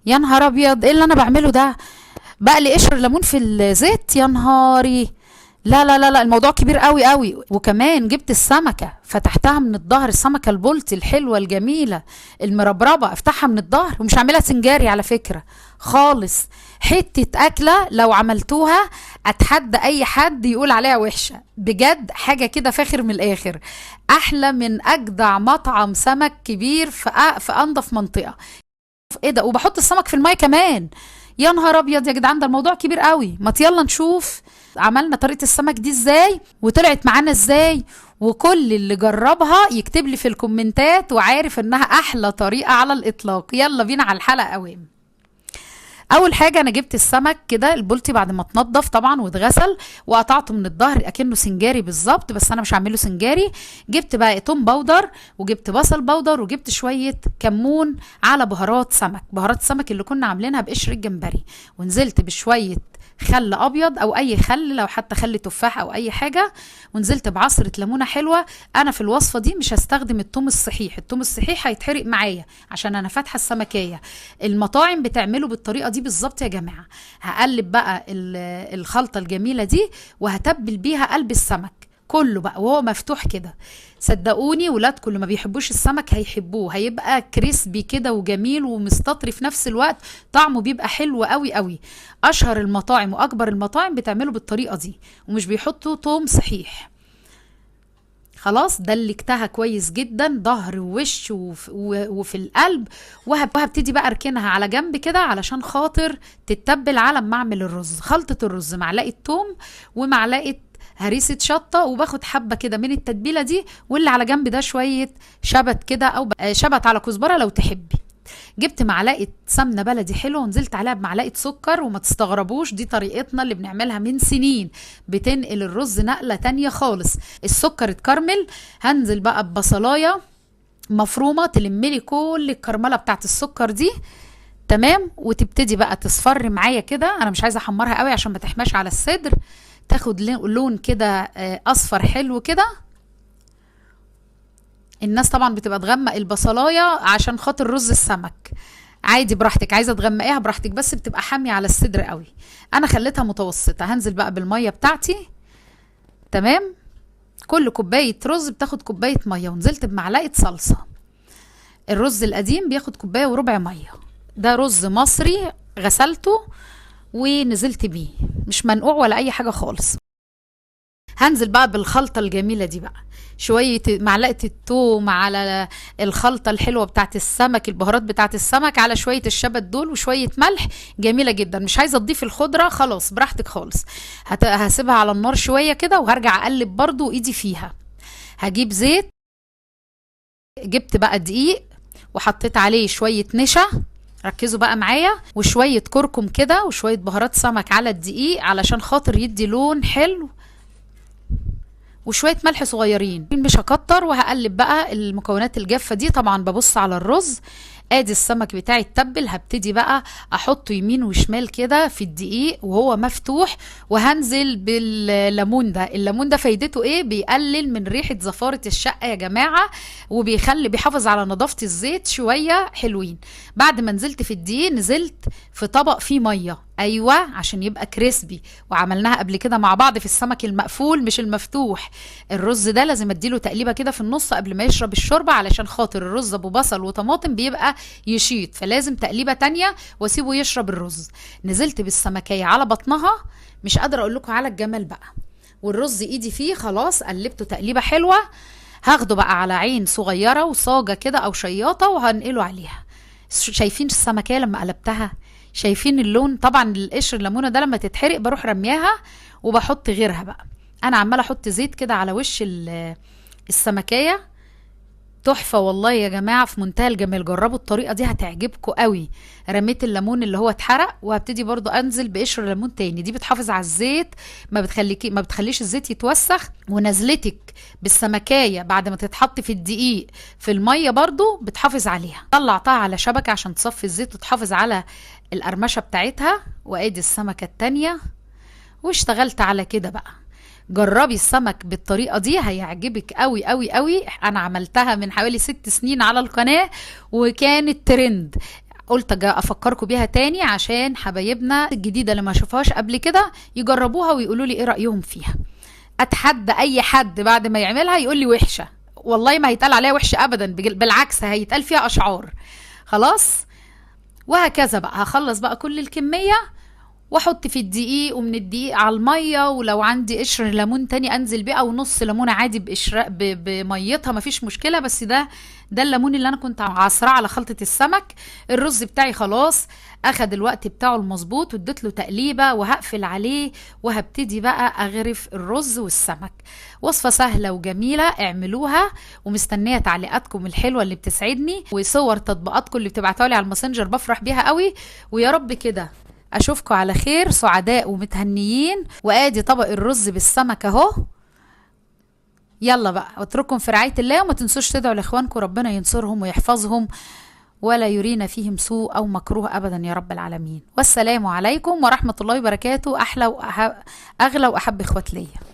يا نهار ابيض، ايه اللي انا بعمله ده؟ بقلي قشر ليمون في الزيت؟ يا نهاري! لا لا لا لا، الموضوع كبير قوي قوي. وكمان جبت السمكة فتحتها من الظهر، السمكة البلطي الحلوة الجميلة المربربه، افتحها من الظهر، ومش هعملها سنجاري على فكرة خالص. حتة اكله لو عملتوها اتحدى اي حد يقول عليها وحشة، بجد حاجة كده فاخر من الاخر، احلى من اجدع مطعم سمك كبير في انضف منطقة. ايه ده؟ وبحط السمك في المية كمان. يا نهار ابيض يا جدعان، ده الموضوع كبير قوي. ما يلا نشوف عملنا طريقه السمك دي ازاي وطلعت معانا ازاي، وكل اللي جربها يكتب لي في الكومنتات وعارف انها احلى طريقه على الاطلاق. يلا بينا على الحلقة قوام. اول حاجة انا جبت السمك كده البلطي بعد ما اتنضف طبعا واتغسل، وقطعته من الظهر اكنه سنجاري بالظبط، بس انا مش هعمله سنجاري. جبت بقى توم powder، وجبت بصل powder، وجبت شوية كمون على بهارات سمك، بهارات سمك اللي كنا عاملينها بقشر الجمبري، ونزلت بشوية خل ابيض او اي خل، لو حتى خل تفاح او اي حاجة، ونزلت بعصره ليمونه حلوة. انا في الوصفة دي مش هستخدم التوم الصحيح، التوم الصحيح هيتحرق معايا عشان انا فاتحة السمكيه. المطاعم بتعمله بالطريقة دي بالظبط يا جماعة. هقلب بقى الخلطة الجميلة دي وهتبل بيها قلب السمك كله بقى وهو مفتوح كده. صدقوني ولادكم اللي ما بيحبوش السمك هيحبوه، هيبقى كريسبي كده وجميل ومستطري في نفس الوقت، طعمه بيبقى حلو قوي قوي. اشهر المطاعم واكبر المطاعم بتعمله بالطريقة دي، ومش بيحطوا توم صحيح. خلاص دلكتها كويس جدا، ظهر ووش وفي القلب، وهبتدي بقى اركنها على جنب كده علشان خاطر تتبل على ما اعمل الرز. خلطة الرز معلقة توم ومعلقة هريسة شطة، وباخد حبة كده من التتبيلة دي، واللي على جنب ده شوية شبت كده او شبت على كزبرة لو تحبي. جبت معلقة سمنة بلدي حلوة ونزلت عليها بمعلقة سكر، وما تستغربوش دي طريقتنا اللي بنعملها من سنين، بتنقل الرز نقلة تانية خالص. السكر اتكرمل، هنزل بقى ببصلاية مفرومة تلملي كل الكرملة بتاعت السكر دي، تمام، وتبتدي بقى تصفر معايا كده. انا مش عايزة احمرها قوي عشان ما تحماش على الصدر، تاخد لون كده، اصفر حلو كده. الناس طبعا بتبقى تغمق البصلايه عشان خاطر رز السمك، عادي براحتك، عايزه تغمقيها براحتك، بس بتبقى حامية على الصدر قوي. انا خليتها متوسطه. هنزل بقى بالمية بتاعتي، تمام. كل كوباية رز بتاخد كوباية مية، ونزلت بمعلقه صلصه. الرز القديم بياخد كوباية وربع مية، ده رز مصري غسلته ونزلت بيه، مش منقوع ولا اي حاجة خالص. هنزل بقى بالخلطة الجميلة دي بقى، شوية معلقة التوم على الخلطة الحلوة بتاعت السمك، البهارات بتاعت السمك، على شوية الشبت دول وشوية ملح. جميلة جدا. مش عايزة تضيف الخضرة خلاص براحتك خالص. هسيبها على النار شوية كده وهرجع اقلب برضو ايدي فيها. هجيب زيت، جبت بقى دقيق وحطيت عليه شوية نشا، ركزوا بقى معايا، وشوية كركم كده وشوية بهارات سمك على الدقيق علشان خاطر يدي لون حلو، وشوية ملح صغيرين، مش هكتر. وهقلب بقى المكونات الجافة دي. طبعا ببص على الرز، ادي السمك بتاعي اتبل. هبتدي بقى احطه يمين وشمال كده في الدقيق وهو مفتوح، وهنزل بالليمون ده. الليمون ده فايدته ايه؟ بيقلل من ريحة زفارة الشقة يا جماعة، وبيخلي بيحافظ على نظافة الزيت شوية حلوين. بعد ما نزلت في الدقيق نزلت في طبق فيه مية، ايوه عشان يبقى كريسبي، وعملناها قبل كده مع بعض في السمك المقفول مش المفتوح. الرز ده لازم اديله تقليبه كده في النص قبل ما يشرب الشوربة، علشان خاطر الرز ابو بصل وطماطم بيبقى يشيط، فلازم تقليبه تانية واسيبه يشرب الرز. نزلت بالسمكيه على بطنها، مش قادرة اقول لكم على الجمال بقى. والرز ايدي فيه خلاص، قلبته تقليبه حلوة. هاخده بقى على عين صغيرة وصاجه كده او شياطه وهنقله عليها. شايفين السمكيه لما قلبتها؟ شايفين اللون؟ طبعا القشر الليمونه ده لما تتحرق بروح رمياها وبحط غيرها بقى. انا عماله احط زيت كده على وش السمكيه. تحفة والله يا جماعة، في منتهى الجمال. جربوا الطريقة دي هتعجبكم قوي. رميت الليمون اللي هو اتحرق، وهبتدي برضو انزل بقشر ليمون تاني. دي بتحافظ على الزيت، ما بتخليش الزيت يتوسخ. ونزلتك بالسمكايه بعد ما تتحط في الدقيق في المية برضو بتحافظ عليها. طلعتها على شبكة عشان تصفي الزيت وتحافظ على القرمشه بتاعتها. وادي السمكة التانية، واشتغلت على كده بقى. جربي السمك بالطريقة دي هيعجبك قوي قوي قوي. انا عملتها من حوالي 6 سنين على القناة وكانت ترند. قلت افكركم بيها تاني عشان حبايبنا الجديدة اللي ما شافوهاش قبل كده يجربوها ويقولوا لي ايه رايهم فيها. اتحدى اي حد بعد ما يعملها يقول لي وحشة، والله ما هيتقال عليها وحشة ابدا، بالعكس هيتقال فيها اشعار. خلاص وهكذا بقى هخلص بقى كل الكمية واحط في الدقيق، ومن الدقيق على المية، ولو عندي قشر ليمون تاني انزل بيه، او نص ليمونه عادي بقشر بميتها مفيش مشكلة، بس ده الليمون اللي انا كنت عصراه على خلطه السمك. الرز بتاعي خلاص اخد الوقت بتاعه المظبوط، واديت له تقليبه وهقفل عليه، وهبتدي بقى اغرف الرز والسمك. وصفه سهلة وجميلة، اعملوها، ومستنيه تعليقاتكم الحلوة اللي بتسعدني، وصور تطبيقاتكم اللي بتبعتوها لي على الماسنجر بفرح بيها قوي. ويا رب كده اشوفكم على خير سعداء ومتهنيين. وادي طبق الرز بالسمك اهو. يلا بقى اترككم في رعاية الله، وما تنسوش تدعوا لاخوانكم ربنا ينصرهم ويحفظهم ولا يرينا فيهم سوء او مكروه ابدا يا رب العالمين. والسلام عليكم ورحمة الله وبركاته. احلى اغلى واحب اخوات ليا.